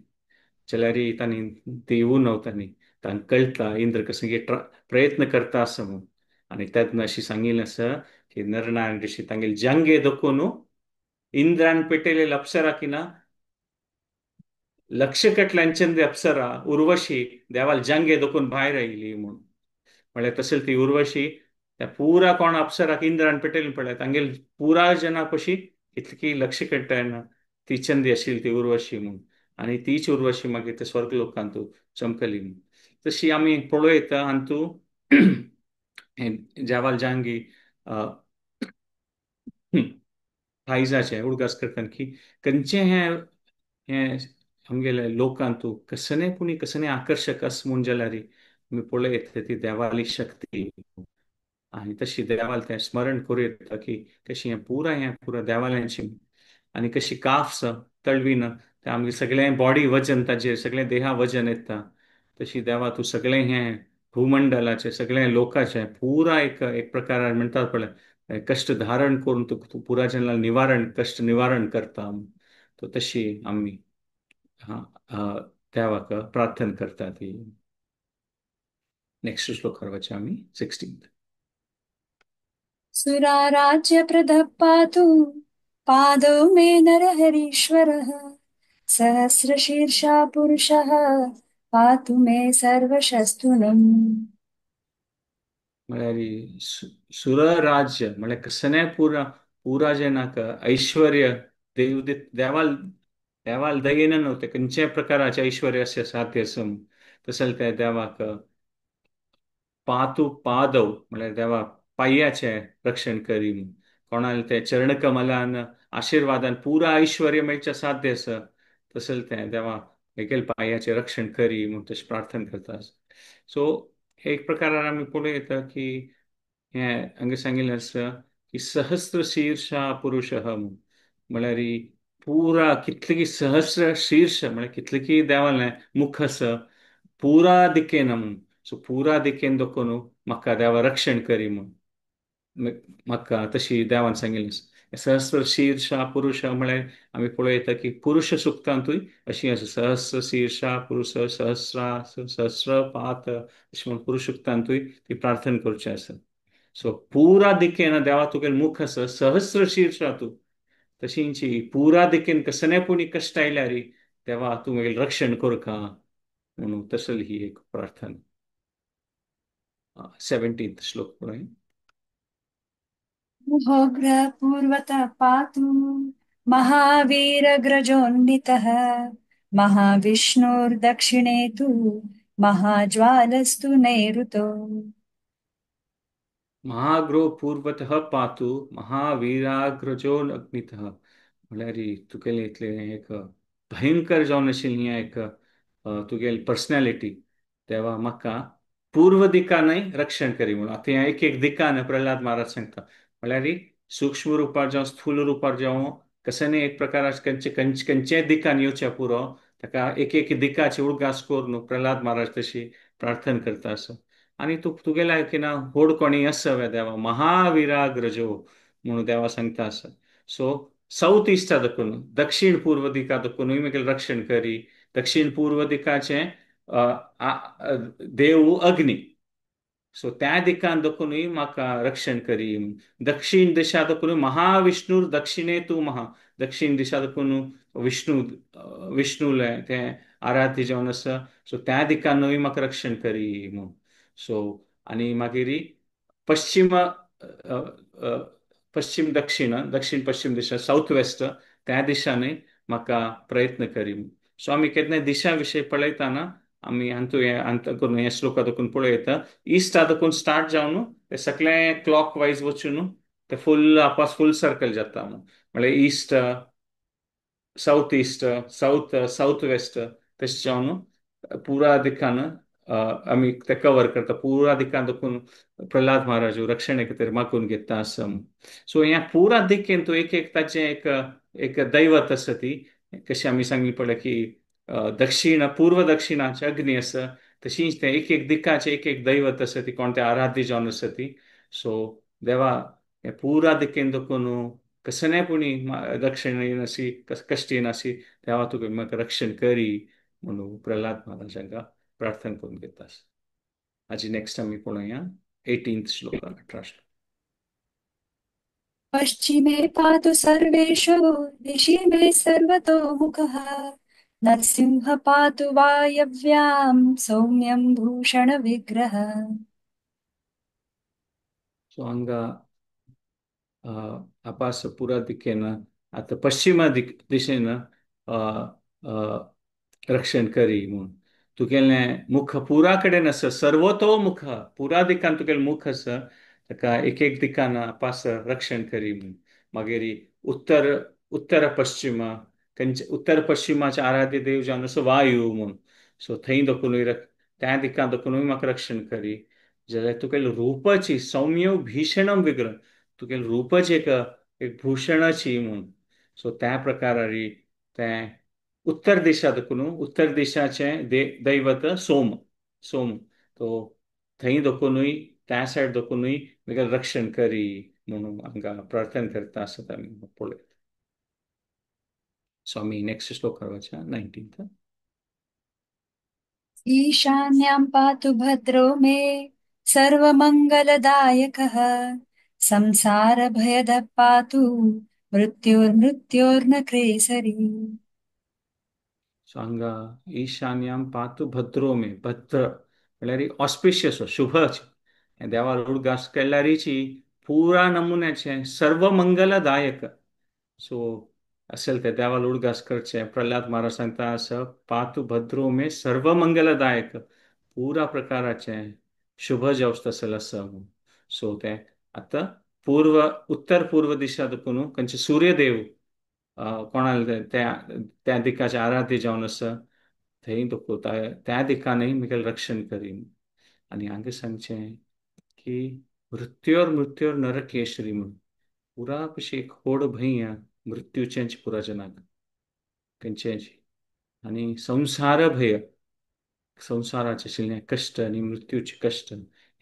जाल्यार तांणी देवू न्हू तांणी तांकां कळटा इंद्र कशें प्रयत्न करता आसा म्हूण. आनी तेन्ना अशी सांगिल्लें आसा की नरनारायण ऋषी तांगेले जांगे दखून इंद्रान पेटयलेले अप्सरा किना लक्ष कटल्यांचें अप्सरा उर्वशी देवाल जांगे दखून भायर आयली म्हूण. म्हळ्यार तशें ती उर्वशी त्या पुरा कोण अप्सराक इंद्रान पेटयलें पळय तांगेले पुरा जना कशी इतकी लक्ष कट्टायना ती चंदी आशिल्ली ती उर्वशी म्हूण. आनी तीच उर्वशी मागीर ते स्वर्ग लोकांतू चमकली म्हूण. तशी आमी पळोवं येता हातूं जेवाल जांगी थायजाचें उडगास करतना की खंयचें हें हें आमगेले लोकांतू कसने पुणी कसने आकर्शक आसा म्हूण जाल्यार आमी पळोवं येता ती देवाली शक्ती. आनी तशी देवाल तें स्मरण करूं येता की कशी हें पुरा हें पुरा देवाल्यांची आनी कशी काफ्स तळवीन तें आमगे सगळें बॉडी वजन ताजेर सगळें देहा वजन येता तशी देवा तूं सगळें हें भूमंडलाचें सगळें लोकाचें पुरा एक एक प्रकारान म्हणटात पळय कश्ट धारण करून तूं तूं पुरा जेन्ना निवारण कश्ट निवारण करता तो तशी आमी देवाक प्रार्थना करता ती. नेक्स्ट श्लोकार वचया आमी 16th. सुराराज्यप्रदः पातु पादौ मे नरहरीश्वरः सहस्रशीर्षा पुरुषः पातु मे सर्वशस्तुनम्. म्हळ्यार सुरराज्य म्हळ्यार कसलें पुरा पुरा जें नाका ऐश्वर्य देव देवाल देवाल दयेन न्हू तें खंयच्याय प्रकाराचें ऐश्वर्य अशें साध्य आसा तशें तें देवाक पातु पादव म्हळ्यार देवा पांयाचें रक्षण करी कोणाले ते चरणकमलान आशिर्वादान पुरा ऐश्वर्य मेळचें साध्य आसा तशें तें देवा म्हगेल्या पांयाचें रक्षण करी म्हूण तशें प्रार्थना करता. सो एक प्रकारान आमी पळोवं येता की हें हांगा सांगिल्लें आसा की सहस्र शीर्षा पुरुश म्हळ्यार पुरा कितले सहस्र शीर्ष म्हळ्यार कितले की देवालें मुख आसा पुरा दिकेन म्हूण. सो पुरा दिकेन देखून म्हाका देवा रक्षण करी म्हूण म्हाका तशी देवान सांगिल्लें. सहस्र शीर्षा पुरुश म्हळ्यार आमी पळोवं येता की पुरुश सुक्तांतूय अशी आसा सहस्र शीर्षा पुरुश सहस्रा सहस्र पात अशें म्हूण पुरुश सुक्तांतूय ती प्रार्थना करची आसा. सो पुरा दिकेन देवा तुगेलें मुख आसा सहस्र शीर्षा तूं तशींची पुरा दिकेन कसलें पुणी कश्ट आयल्यार देवा तूं म्हगेलें रक्षण करका म्हणून तसली ही एक प्रार्थना. 17th श्लोक पळय. महोग्रपूर्वतः पातु महावीरग्रजोन्नितः महाविष्णुर्दक्षिणे तु महाज्वालस्तु नैऋतो. महाग्रो पूर्वतः पातु महावीराग्रजोन्नितः म्हळ्यार तुगेलें इतलें एक भयंकर जावन आशिल्ली एक तुगेली पर्सनॅलिटी देवा म्हाका पूर्व दिकानय रक्षण करी म्हणून. आतां हें एक एक दिकान प्रल्हाद महाराज सांगता म्हळ्यार सूक्ष्म रुपार जावं स्थूल रुपार जावं कसलेय एक प्रकाराचे खंयचे खंयचे खंयचेय दिकान येवचें पुरो ताका एक एक दिकाची उडगास करून प्रल्हाद महाराज तशी प्रार्थना करता आसा. आनी तूं तुगेल्या की ना व्हड कोणी आसा वे देवा महावीराग्रजो म्हणून देवा सांगता आसा. सो सावथ इस्टा देखून दक्षिण पूर्व दिका देखूनय म्हगेलें रक्षण करी. दक्षिण पूर्व दिकाचें देव अग्नी सो त्या दिकान देखूनय म्हाका रक्षण करी. दक्षिण दिशा देखून महाविष्णूर दक्षिणे तूं महा दक्षिण दिशा देखून विष्णू विष्णूलें तें आराध्य जावन आसा सो त्या दिकानूय म्हाका रक्षण करी म्हूण. सो आनी मागीर पश्चिम पश्चिम दक्षिण दक्षिण पश्चिम दिशा सावथ वेस्ट त्या दिशानूय म्हाका प्रयत्न करी. सो आमी केन्नाय दिशा विशय पळयतना आमी हातूं हें अंत करून हे श्लोका देखून पळयता इस्टा देखून स्टार्ट जावन ते सगळें क्लॉक वायज वचून ते फूल आपस फूल सर्कल जाता म्हळ्यार east south east south south west तशें जावन पुरा दिकान आमी ते कवर करता पुरा दिकान देखून प्रल्हाद महाराज रक्षणे खातीर मागून घेता आसा. सो ह्या पुरा दिकेन तूं एक एक ताचें एक एक दैवत आसा ती कशें आमी सांगली पळय की दक्षिण पूर्व दक्षिणाचे अग्नी आसा तशीच तें एक एक दिकाचें एक एक दैवत आसा ती कोण तें आराध्य जावन आसा ती. सो देवा हें पुरा दिकेन देखून कसलें पुणी दक्षिण येनाशी कश्ट येनाशी देवा तुका म्हाका रक्षण करी म्हणून प्रल्हाद महाराज हांकां प्रार्थना करून घेता. हाजी नेक्स्ट आमी पळोवया 18th श्लोक 18 श्लोक. पश्चिमे पातु सर्वेषु दिशि मे सर्वतो मुखः नरसिंह पातु वायव्यां सौम्यं भूषण विग्रह. सो हांगा आपास पुरा दिकेन आतां पश्चिमा दिशेन रक्षण करी म्हूण तुगेलें मुख पुरा कडेन आसा सर्वतो मुख पुरा दिकान तुगेलें मुख आसा ताका एक एक दिकान आपास रक्षण करी म्हूण. मागीर उत्तर उत्तर पश्चिम खंयचे उत्तर पश्चिमाचे आराध्य देव जावन आसा वायू म्हूण सो थंय देखूनय त्या दिकान देखूनय म्हाका रक्षण करी. जाल्यार तुगेलें रूपाची सौम्य भीषणम विग्रह तुगेलें रूपाची एक एक भूषणाची म्हूण. सो त्या प्रकारारी तें उत्तर दिशा देखून उत्तर दिशाचें दैवत सोम सोम तो थंय दखुनूय त्या सायड दखुनूय मागीर रक्षण करी म्हणून हांगा प्रार्थना करता आसता आमी पळयत. सो आमी नेक्स्ट श्लोक वचया 19th. ईशान्यां पातु भद्रो मे सर्वमङ्गलदायकः, संसारभयदः पातु मृत्योर्मृत्योर्न केसरी. सो हांगा ईशान्यां पातु भद्रो मे, भद्र म्हळ्यार ऑस्पिशियस, शुभ देवा उडगास केल्यारीची पुरा नमुन्याचे सर्वमंगलदायक. सो असेल ते देवाल उडगास करचे. प्रल्हाद महाराज सांगता असं पातु भद्रो मे सर्वमंगलदायक, पुरा प्रकाराचे शुभ जावच असेल असं. सो ते आतां पूर्व उत्तर पूर्व दिशा देखून खंयचे सूर्यदेव कोणाले त्या त्या दिकाचे आराध्य जावन आसा थंय दखवता त्या दिकानूय मुगेलें रक्षण करीन. आनी हांगा सांगचें की मृत्योर मृत्योर नरकेशरी म्हणून पुरा कशी एक व्हड भंय मृत्यूचेंच पुरा जनाक खंयचेंच, आनी संवसार भंय, संवसाराचें आशिल्लें कश्ट आनी मृत्यूचें कश्ट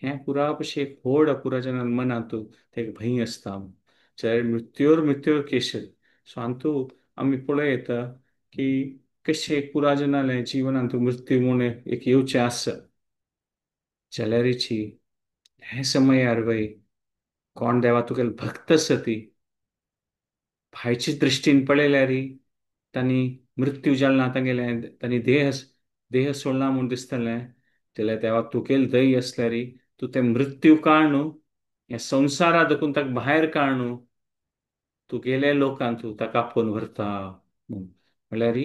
हें पुरा कशी एक व्हड पुरा जनान मनांत तें भंय आसता. जाल्यार मृत्योर मृत्योर केशरी. सो हातूंत आमी पळयता की कशें पुरा जनालें जिवनांत मृत्यू म्हूण एक येवचें आसा, जाल्यारीची हे समयार वय कोण देवा तुगेले भक्त आसा ती भायचे दृश्टीन पळयल्यार तांणी मृत्यू जाल ना तांगेलें, तांणी देह देह सोडला म्हूण दिसतलें, जाल्यार देवा तुगेल दय आसल्यार तूं तें मृत्यू काडनु ह्या संवसारा देखून ताका भायर काडनु तुगेले लोकांत तूं ताका आपोवन व्हरता. म्हणल्यार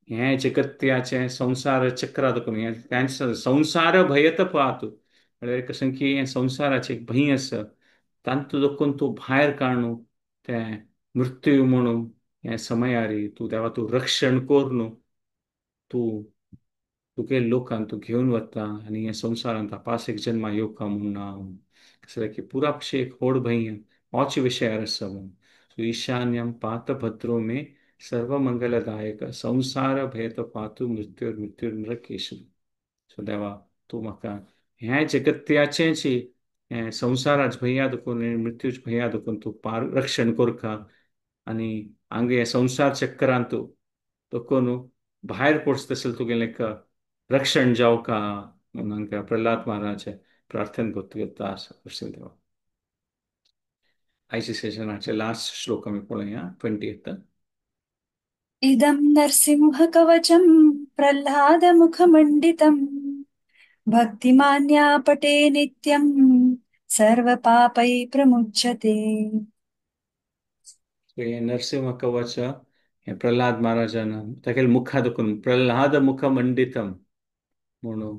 हें जगत्याचें संवसार चक्रा देखून हें तेंच संवसार भयत पातू म्हणल्यार कशें की हें संवसाराचें एक भंय आसा तातूंत देखून तूं भायर काडनु तें मृत्यू म्हणून हें समयारी तूं देवा तूं रक्षण करून तूं तुगे लोकांत तूं घेवन वता आनी ह्या संवसारांत पास एक जन्मा येवका म्हूण ना. कसलें की पुरा कशें एक व्हड भंय होच विशयार आसा म्हणून. सो ईशान्यम पात भद्रो मे सर्वमंगलदायक संवसार भयत पातू मृत्योर मृत्योर नरकेश. सो देवा तूं म्हाका ह्या जगत्याचेंच हें संवसाराच भंया देखून मृत्यूच भंया देखून तूं पार रक्षण करका आनी हांगा हें संवसार चक्रांत तूं देखून भायर पडचो तशें तुगेलें रक्षण जावका म्हणून हांगा प्रल्हाद महाराज प्रार्थना करता आसा देवा. आयच्या सेशनाचे लास्ट श्लोक आमी पळोवया 20th. इदं नरसिंह कवचं प्रल्हाद मुखमण्डितं भक्तिमान्या पटे नित्यं सर्वपापैः प्रमुच्यते. हें नरसिंह कवच हें प्रल्हाद महाराजान तागेले मुखा देखून प्रल्हाद मुखमंडितम म्हणून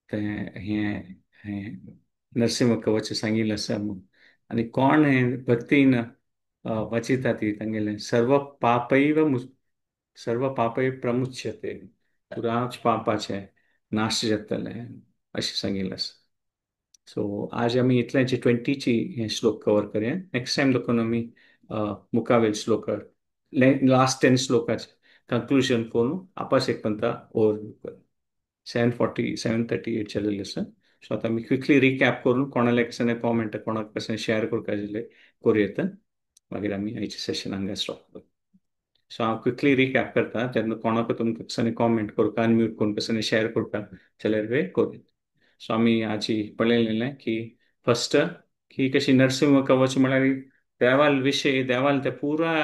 तें हें हें नरसिंह कवच सांगिल्लें आसा. आनी कोण हें भक्तीन वाचिता ती तांगेलें सर्व पापैव सर्व पापै प्रमुच्यते, पुराच पापाचें नाश जातलें अशें सांगिल्लें आसा. सो आज आमी इतल्याचे 20ची हे श्लोक कवर करूया. नेक्स्ट टायम देखून आमी मुखावेल श्लोक लास्ट 10 श्लोकाचे कंक्लुजन करून आपस एक पंता ओवर करूया. 7:40 7:38 चलेले आसा. सो आतां आमी क्विकली रिकॅप करून कोणाले कशें कॉमेंट कोणाक कशें शेअर करपाक जाल्यार करूं येता, मागीर आमी आयचें सेशन हांगा स्टॉप करूं. सो हांव क्विकली रिकॅप करता तेन्ना कोणाक तुमकां कशें कॉमेंट करपाक अनम्यूट करून कशें शेअर करपाक जाल्यार वे करूं येता. सो आमी आजी पळयलें की फर्स्ट की कशी नरसिंह कवच म्हळ्यार देवाल विशय देवाल ते पुरा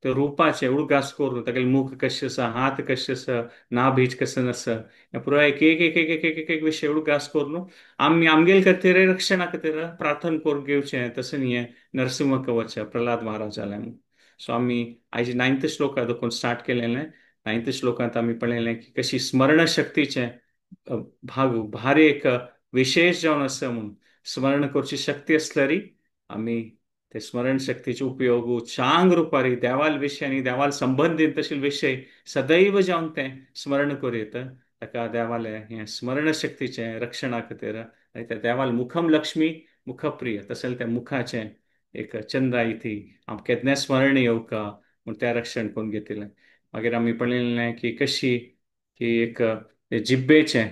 ते रुपाचे उडगास करून तागेलें मुख कशें आसा, हात कशें आसा, नाभीज कशें आसा, हें पुरा एक एक एक एक एक एक एक विशय उडगास करून आमी आमगेले खातीर रक्षणा खातीर प्रार्थना करून घेवचें तशें न्ही हें नरसिंह कवच प्रल्हाद महाराजालें. सो आमी आयज 9th श्लोका देखून स्टार्ट केलेलें. 9th श्लोकांत आमी पळयलें की कशी स्मरणशक्तीचें भाग भारी एक विशेष जावन आसा म्हणून स्मरण करची शक्ती आसल्यार आमी ते स्मरण शक्तीचो उपयोग चांग रुपारी देवाल विशय आनी देवाल संबंदीत तशे विशय सदैव जावन तें स्मरण करूं येता. ताका देवालें हें स्मरण शक्तीचें रक्षणा खातीर आनी त्या देवाल मुखम लक्ष्मी मुखप्रिय तशें त्या मुखाचें एक चंद्राय ती आमकां केन्नाय स्मरण येवका म्हूण तें रक्षण करून घेतिल्लें. मागीर आमी पळयलें की कशी की एक जिब्बेचें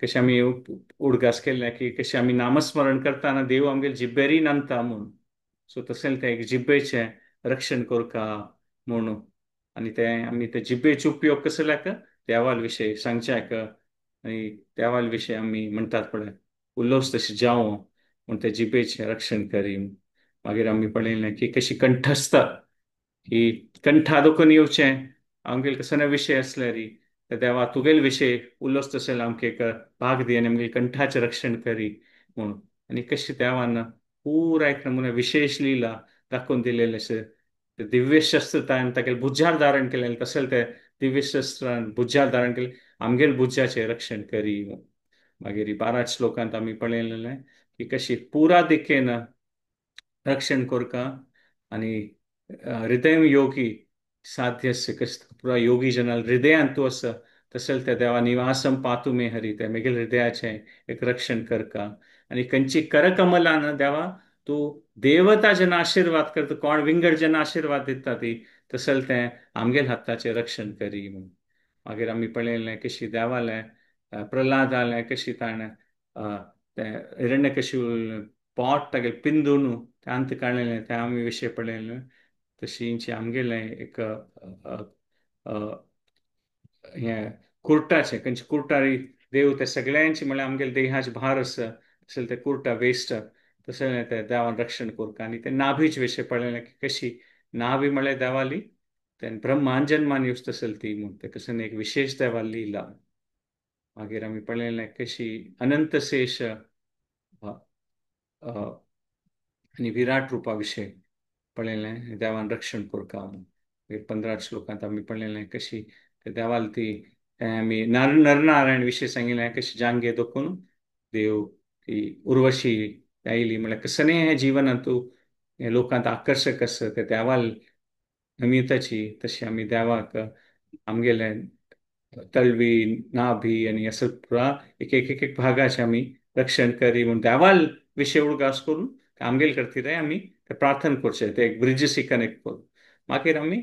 कशें आमी उडगास केल्ले की कशें आमी नामस्मरण करतना देव आमगेले जिब्बेरी नांदता म्हूण. सो तशें तें एक जिब्बेचें रक्षण करका म्हूण. आनी तें आमी ते जिब्बेचे उपयोग कसो जाल्याक देवाल विशय सांगच्याक आनी देवाल विशय आमी म्हणटात पळय उलोवच तशें जावं म्हूण ते जिब्बेचें रक्षण करी. मागीर आमी पळयलें की कशी कंठस्थ ही कंठा दुखून येवचें आमगेले कसो ना विशय आसल्यार तर देवा तुगेल विशय उलोवच तशें आमकां एक भाग दी आनी आमगेले कंठाचें रक्षण करी म्हूण. आनी कशी देवान पुरा एक नमुना विशेष लिला दाखोवन दिलेलें अशें ते दिव्य शस्त्र ताणें तागेले भुजार धारण केलें तशें ते दिव्य शस्त्रान भुजार धारण केलें आमगेले भुजाचें रक्षण करी. मागीर 12 श्लोकांत आमी पळयलें की कशी पुरा दिकेन रक्षण करका आनी हृदय योगी साध्यस्य कशें पुरा योगी जनाल हृदयांत तूं आसा तशें त्या देवा निवासम पातू मे हरी ते मेगेल हृदयाचें एक रक्षण करका. आनी खंयची करकमलान देवा तूं देवता जेन्ना आशिर्वाद करता कोण विंगड जेन्ना आशिर्वाद दिता ती तशें तें आमगेल हाताचें रक्षण करी म्हूण. मागीर आमी पळयलें कशी देवालें प्रल्हाद आलें कशी ताणें तें हिरण्यकशिपू पोट तागेलें पिंदून तें अंत काडलें तें आमी विशय पळयलें. तशींची आमगेलें एक हें कुर्टाचें खंयचे कुर्टारी देव ते सगळ्यांचे म्हळ्यार आमगेले देहाचे भार आसा तशें ते कुर्टा वेस्ट तशें ते देवान रक्षण करता. आनी ते नाभीचे विशय पळयलें की कशी नाभी म्हळ्यार देवाली तें ब्रह्मान जन्मान यूज तशें ती म्हूण तें कशें एक विशेष देवाली लिला. मागीर आमी पळयलें कशी अनंतशेष आनी विराट रुपा विशय पळयलें देवान रक्षण करता. मागीर 15 श्लोकांत आमी पळयलें कशी ते देवाल ती आमी नरनारायण विशय सांगिल्लें कशी जांगे दोखून देव ती उर्वशी आयली म्हळ्यार कसलें हें जिवनांत हें लोकांत आकर्शक आसा ते देवाल नमिताची तशी आमी देवाक आमगेले तळवी नाभी आनी असो पुरा एक एक एक एक भागाचे आमी रक्षण करी म्हूण देवाल विशय उडगास करून आमगेले खातीर आमी ते प्रार्थना करचें ते एक ब्रिजीसी कनेक्ट करून. मागीर आमी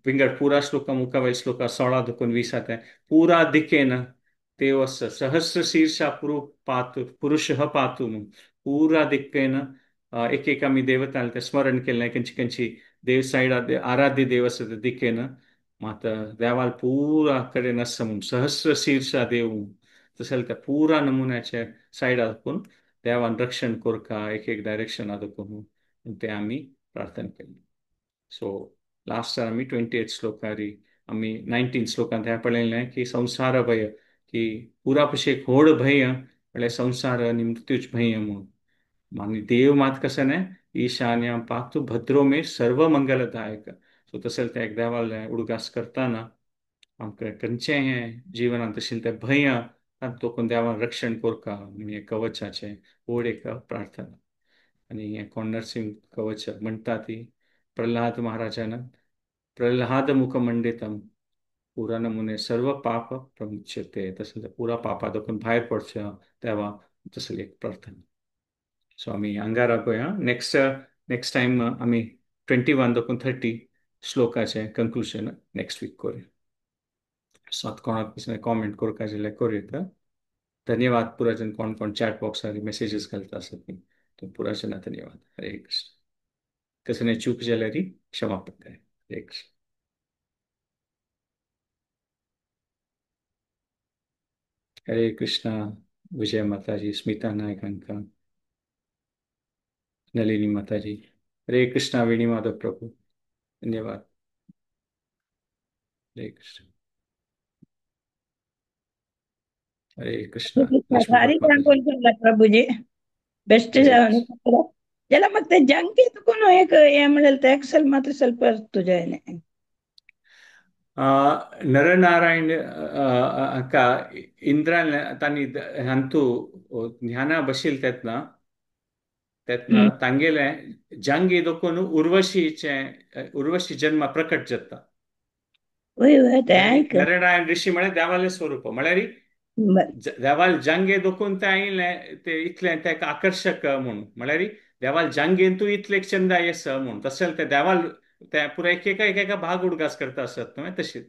विंगड पुरा श्लोका मुखावयल्या श्लोका 16 देखून 20 आतां पुरा दिकेन देव आसा सहस्र शीर्षा पातू पुरुष पातू म्हूण पुरा दिकेन एक एक आमी देवतांक तें स्मरण केलें खंयची खंयची देव सायडा आराध्य देव आसा ते दिकेन मात देवाल पुरा कडेन आसा म्हूण सहस्र शीर्षा देव म्हूण तशें त्या पुरा नमुन्याचे सायडा दाखोवन देवान रक्षण करका एक एक डायरेक्शना दाखोवन तें आमी प्रार्थना केली. सो लास्ट आमी 28 श्लोकारी आमी 19 श्लोकांत हें पळयलें की संवसार भंय की पुरा पशी एक व्हड भंय म्हळ्यार संवसार आनी मृत्यूच भंय म्हूण. आनी देव मात कशें न्हय ईशान्या पातू भद्रो मे सर्व मंगलदायक. सो तशें तें एक देवालें उडगास करतना आमकां खंयचें हें जिवनांत तशें तें भंय तातूंत देवान रक्षण करका म्हूण हें कवचाचें व्हड एक प्रार्थना. आनी हें कोण नरसिंह कवच म्हणटा ती प्रल्हाद महाराजान प्रल्हाद मुखमंडितम पुरा नमुने सर्व पाप प्रमुच्यते तशें तें पुरा पापा दाखोवन भायर पडचें देवा तसली एक प्रार्थना. सो आमी अंगारा पळया नेक्स्ट नेक्स्ट टायम आमी 21 दाखोवन 30 श्लोकाचें कंक्लुजन नेक्स्ट वीक करूया. सो आतां कोणाक कसलें कॉमेंट करपाक जाल्यार करूं. धन्यवाद पुराजन कोण कोण चॅट बॉक्सार मेसेजीस घालता आसत न्ही तो पुराजना धन्यवाद. हरे कृष्ण. कसलें चूक जाल्यार क्षमापण करें. हरे कृष्ण. हरे कृष्णा. विजय माताजी, स्मिता नायक हांकां, नलिनी माताजी, हरे कृष्णा. वेणी माधव प्रभू धन्यवाद. हरे कृष्ण. हरे कृष्णा. लक्ष्मी भारी भट माताजी. सांगून ठेवला प्रभूजी बेस्ट. हरे कृष्ण. ज्याला मग ते जंके कोण एक हे म्हणेल ते एक्सेल मात्र ಸ್ವಲ್ಪ तुझ्या नरनारायण हाका इंद्रान तांणी हांतू ध्याना बशील तेतना तेतना तांगेले जांगी दोखून उर्वशीचे उर्वशी जन्म प्रकट जाता. वय वय ते म्हळ्यार ऐक नरनारायण ऋषी म्हळ्यार देवालें स्वरूप म्हळ्यार देवाल जांगे दोखून ते आयिल्लें ते इतलें तेका आकर्शक म्हूण म्हळ्यार देवाल जांगेन तूं इतलें चंदा आसा म्हूण तशें ते देवाल ते पुराय एक एका एक एका भाग उडगास करता आसत न्हय तशी.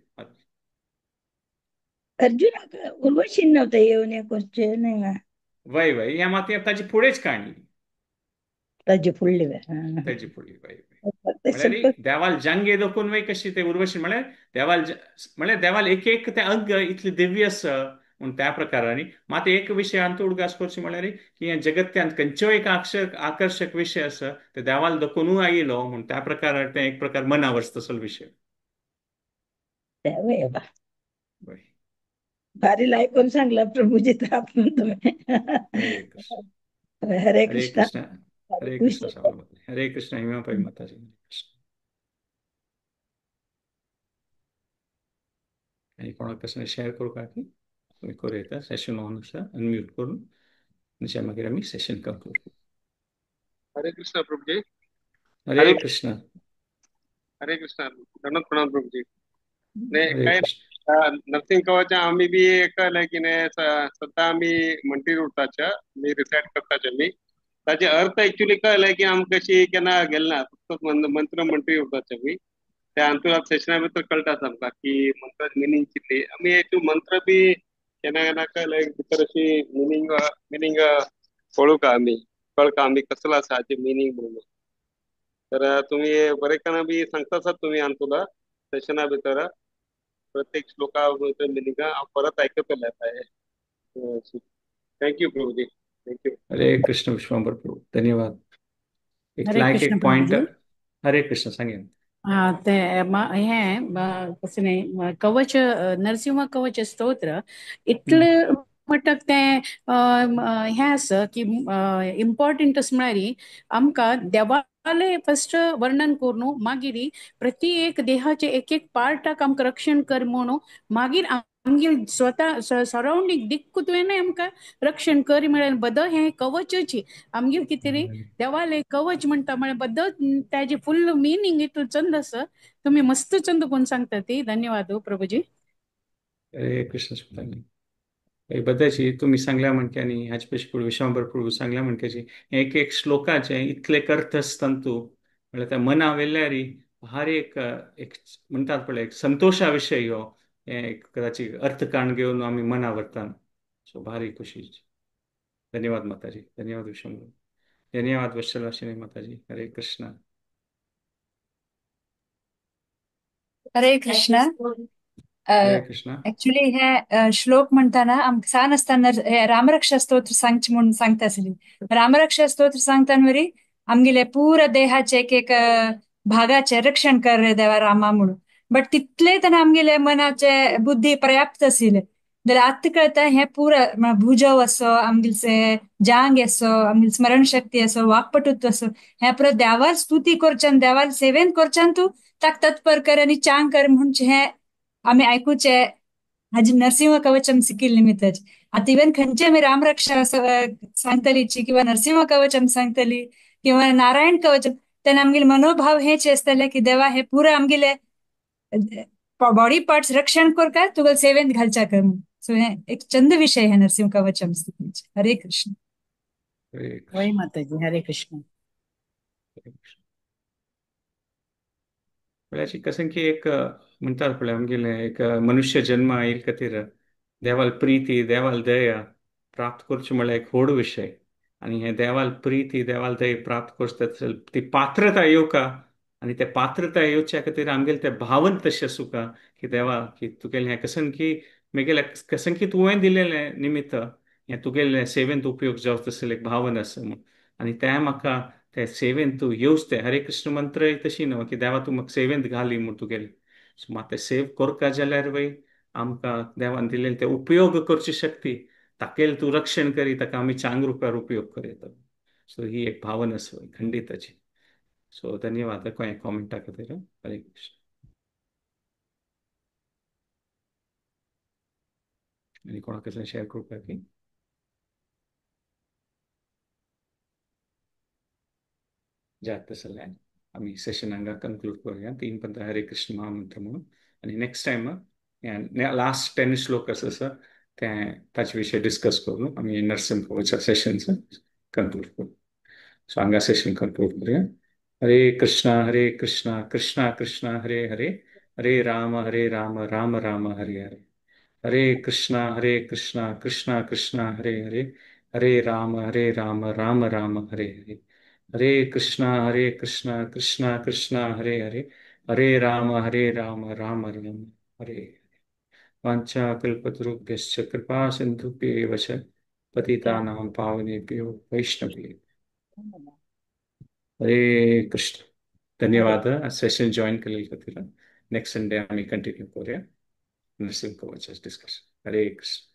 अर्जुनाक उर्वशीन नव्हतं येवन हें करचें न्हय गा. वय वय, ह्या मात ताजी फुडेंच काणी. ताजे फुडले वय. ताजी फुडली वय वय. ते म्हळ्यार ಸ್ವಲ್ಪ देवाल जंग दोखून वय कशी ते उर्वशी, म्हळ्यार देवाल म्हळ्यार देवाल एक एक ते अंग इतली दिव्य आसा म्हूण त्या प्रकारांनी. मात एक विशय आमकां उडगास करचे म्हळ्यार की ह्या जगत्यांत खंयचो एक आकर्शक विशय आसा ते देवाल दोखूनूय आयलो म्हूण त्या प्रकारार ते एक प्रकार मनावर तसलो विशय. वय बा. भारी लायक कोण सांगला प्रभूजी तर आपण तुम्ही. हरे कृष्ण. हरे हरे कृष्ण. कृष्ण. हरे कृष्ण श्यामल. हरे कृष्ण हिमापाई माताजी. आणि कोणाक कसं शेअर करू का की तुमी करूं येता सेशन ऑन आसा अनम्यूट करून आनी मागीर आमी सेशन कंक्लूड करू. हरे कृष्ण प्रभुजी. हरे कृष्ण. हरे कृष्ण. धन्यवाद प्रणाम प्रभुजी. हरे काय कृष्ण. नरसिंह कवच आम्ही बी कळलं की नाही सध्या आम्ही म्हणटीर उरताचे मी रिसाईट करताचे मी ताचे अर्थ एक्चुअली कळलं की आमकां कशी केन्ना गेले ना, फक्त मंत्र म्हणटी उरताचे मी त्या अंतुरात सेशना भितर कळटा आमकां की मंत्र मिनींग कितली. आमी एक्चुअली मंत्र बी केन्ना केन्ना कळलं भितर अशी मिनींग मिनींग कळू का आमी कळका आमी कसलो आसा हाचे मिनींग म्हणून. तर तुमी बरेकणा बी सांगता आसात तुमी अंतुला सेशना भितर प्रत्येक श्लोका मिनींग हांव परत आयकतलें आतां. Thank you Prabhuji. Thank you. Hare Krishna Vishwambhar Prabhu, धन्यवाद. एक हरे लायक कृष्ण एक पॉइंट. प्रभुजी. हरे कृष्ण सांगे. हा ते हें कशें न्ही कवच नरसिंह कवच स्तोत्र इतलें म्हणटा तें हें आसा की इम्पॉर्टंट अशें म्हळ्यार आमकां देवाले फर्स्ट वर्णन करून मागीर प्रति एक देहाचे एक एक पार्टाक आमकां रक्षण कर म्हणून मागीर आमगेर स्वता सरावंडींग दिक्कू तुवें आमकां रक्षण कर म्हळ्यार बद हें कवचची आमगेर कितें रे देवाले कवच म्हणटा म्हळ्यार बद ताजे फुल मिनींग इतलो चंद आसा. तुमी मस्त चंद कोण सांगता ती. धन्यवाद हो प्रभुजी. हरे कृष्ण. सुतांनी बद्दाची तुमी सांगल्या म्हणक्यांनी हाचे पयलीं पूर्व विश्वंभर प्रभू सांगल्या म्हणक्याची एक एक श्लोकाचे इतले अर्थ आसता तूं म्हळ्यार त्या मना वेल्यार हर एक एक म्हणटात पळय एक संतोशा विशय हो हें एक कदाचित अर्थकारण घेवन आमी मना व्हरता. सो भारी खुशी. धन्यवाद माताजी. धन्यवाद विश्वंभर. धन्यवाद वत्सलाशिनी माताजी. हरे कृष्ण. हरे कृष्ण. हरे कृष्ण. ऍक्च्युली हे श्लोक म्हणताना आमकां सान आसतना हे रामरक्षा स्तोत्र सांगचे म्हणून सांगता आसली. रामरक्षा स्तोत्र सांगतना वरी आमगेले पुरा देहाचे एक एक भागाचे रक्षण कर रे देवा रामा म्हणून. बट तितले तेन्ना आमगेले मनाचे बुद्धी पर्याप्त आशिल्ले जाल्यार आतां कळटा हें पुरा भुजव असो आमगेले जांग असो आमगेली स्मरण शक्ती असो वाक्पटुत्व असो हें पुरा देवार स्तुती करच्यान देवार सेवेन करच्यान तूं ताका तत्पर कर आनी चांग कर म्हणचे हें आमी आयकुचे हाजी नरसिंह कवचम शिकिल्ले निमित्ताचे. आतां इवन खंयचे आमी रामरक्षा सांगतलीची किंवा नरसिंह कवचम सांगतली किंवा नारायण कवचम तेन्ना आमगेले मनोभाव हेच आसतले की देवा हे पुरा आमगेले बॉडी पार्ट्स रक्षण करका तुगेले सेवेंत घालच्या कर म्हणून. सो हे एक चंद विशय हे नरसिंह कवचम स्तुतीचे. हरे कृष्ण. हरे वय कृष्ण. माताजी. हरे कृष्ण. हरे कृष्ण. म्हळ्यार कसं की एक म्हणटात पळय आमगेले एक मनुष्य जन्म आयिल्ले खातीर देवाल प्रिती देवाल दया प्राप्त करची म्हळ्यार एक व्हड विशय. आनी हे देवाल प्रिती देवाल दया प्राप्त करता ती पात्रता येवका आनी ते पात्रता येवच्या खातीर आमगेले ते भावन तशें आसूका की देवा की तुगेलें हें कसं की मेगेलें कसं की तुवें दिलेलें निमित्त हें तुगेलें सेवेंत उपयोग जावचो तसलें एक भावन आसा म्हूण. आनी तें म्हाका ते सेवेंत तूं येवच तें हरे कृष्ण मंत्रय तशी न्हू की देवा तूं म्हाका सेवेंत घाली म्हूण तुगेलें. सो मात तें सेव करका जाल्यार वय आमकां देवान दिलेलें ते उपयोग करची शक्ती ताकेल तूं रक्षण करी ताका आमी चांग रुपार उपयोग करता. सो ही एक भावना आसा खंडिताची. सो धन्यवाद कोण कॉमेंटा खातीर. हरे कृष्ण. आनी कोणाक कसलें शेअर करपाक की जात तसलें आमी सेशन हांगा कंक्लूड करूया. 3:15 हरे कृष्ण महामंत्र म्हणून. आनी नेक्स्ट टायम लास्ट 10 श्लोक आसा सर ते ताचे विशय डिस्कस करून आमी नरसिंह कवचा सेशन्स कंक्लूड करू. सो हांगा सेशन कंक्लूड करूया. हरे कृष्णा हरे कृष्णा कृष्णा कृष्णा हरे हरे, हरे राम हरे राम राम राम हरे हरे. हरे कृष्णा हरे कृष्णा कृष्णा कृष्णा हरे हरे, हरे राम राम राम हरे हरे। हरे कृष्णा कृष्णा कृष्णा हरे हरे, हरे राम राम राम हरे। वाञ्छाकल्पतरुभ्यश्च कृपा सिन्धुभ्येव च पतितानां पावनेभ्यो वैष्णवेभ्यो। हरे कृष्ण। धन्यवाद सेशन जॉइन केल्ले खातीर। नेक्स्ट संडे आमी कंटिन्यू करूया नरसिंह कवच डिस्कशन। हरे कृष्ण।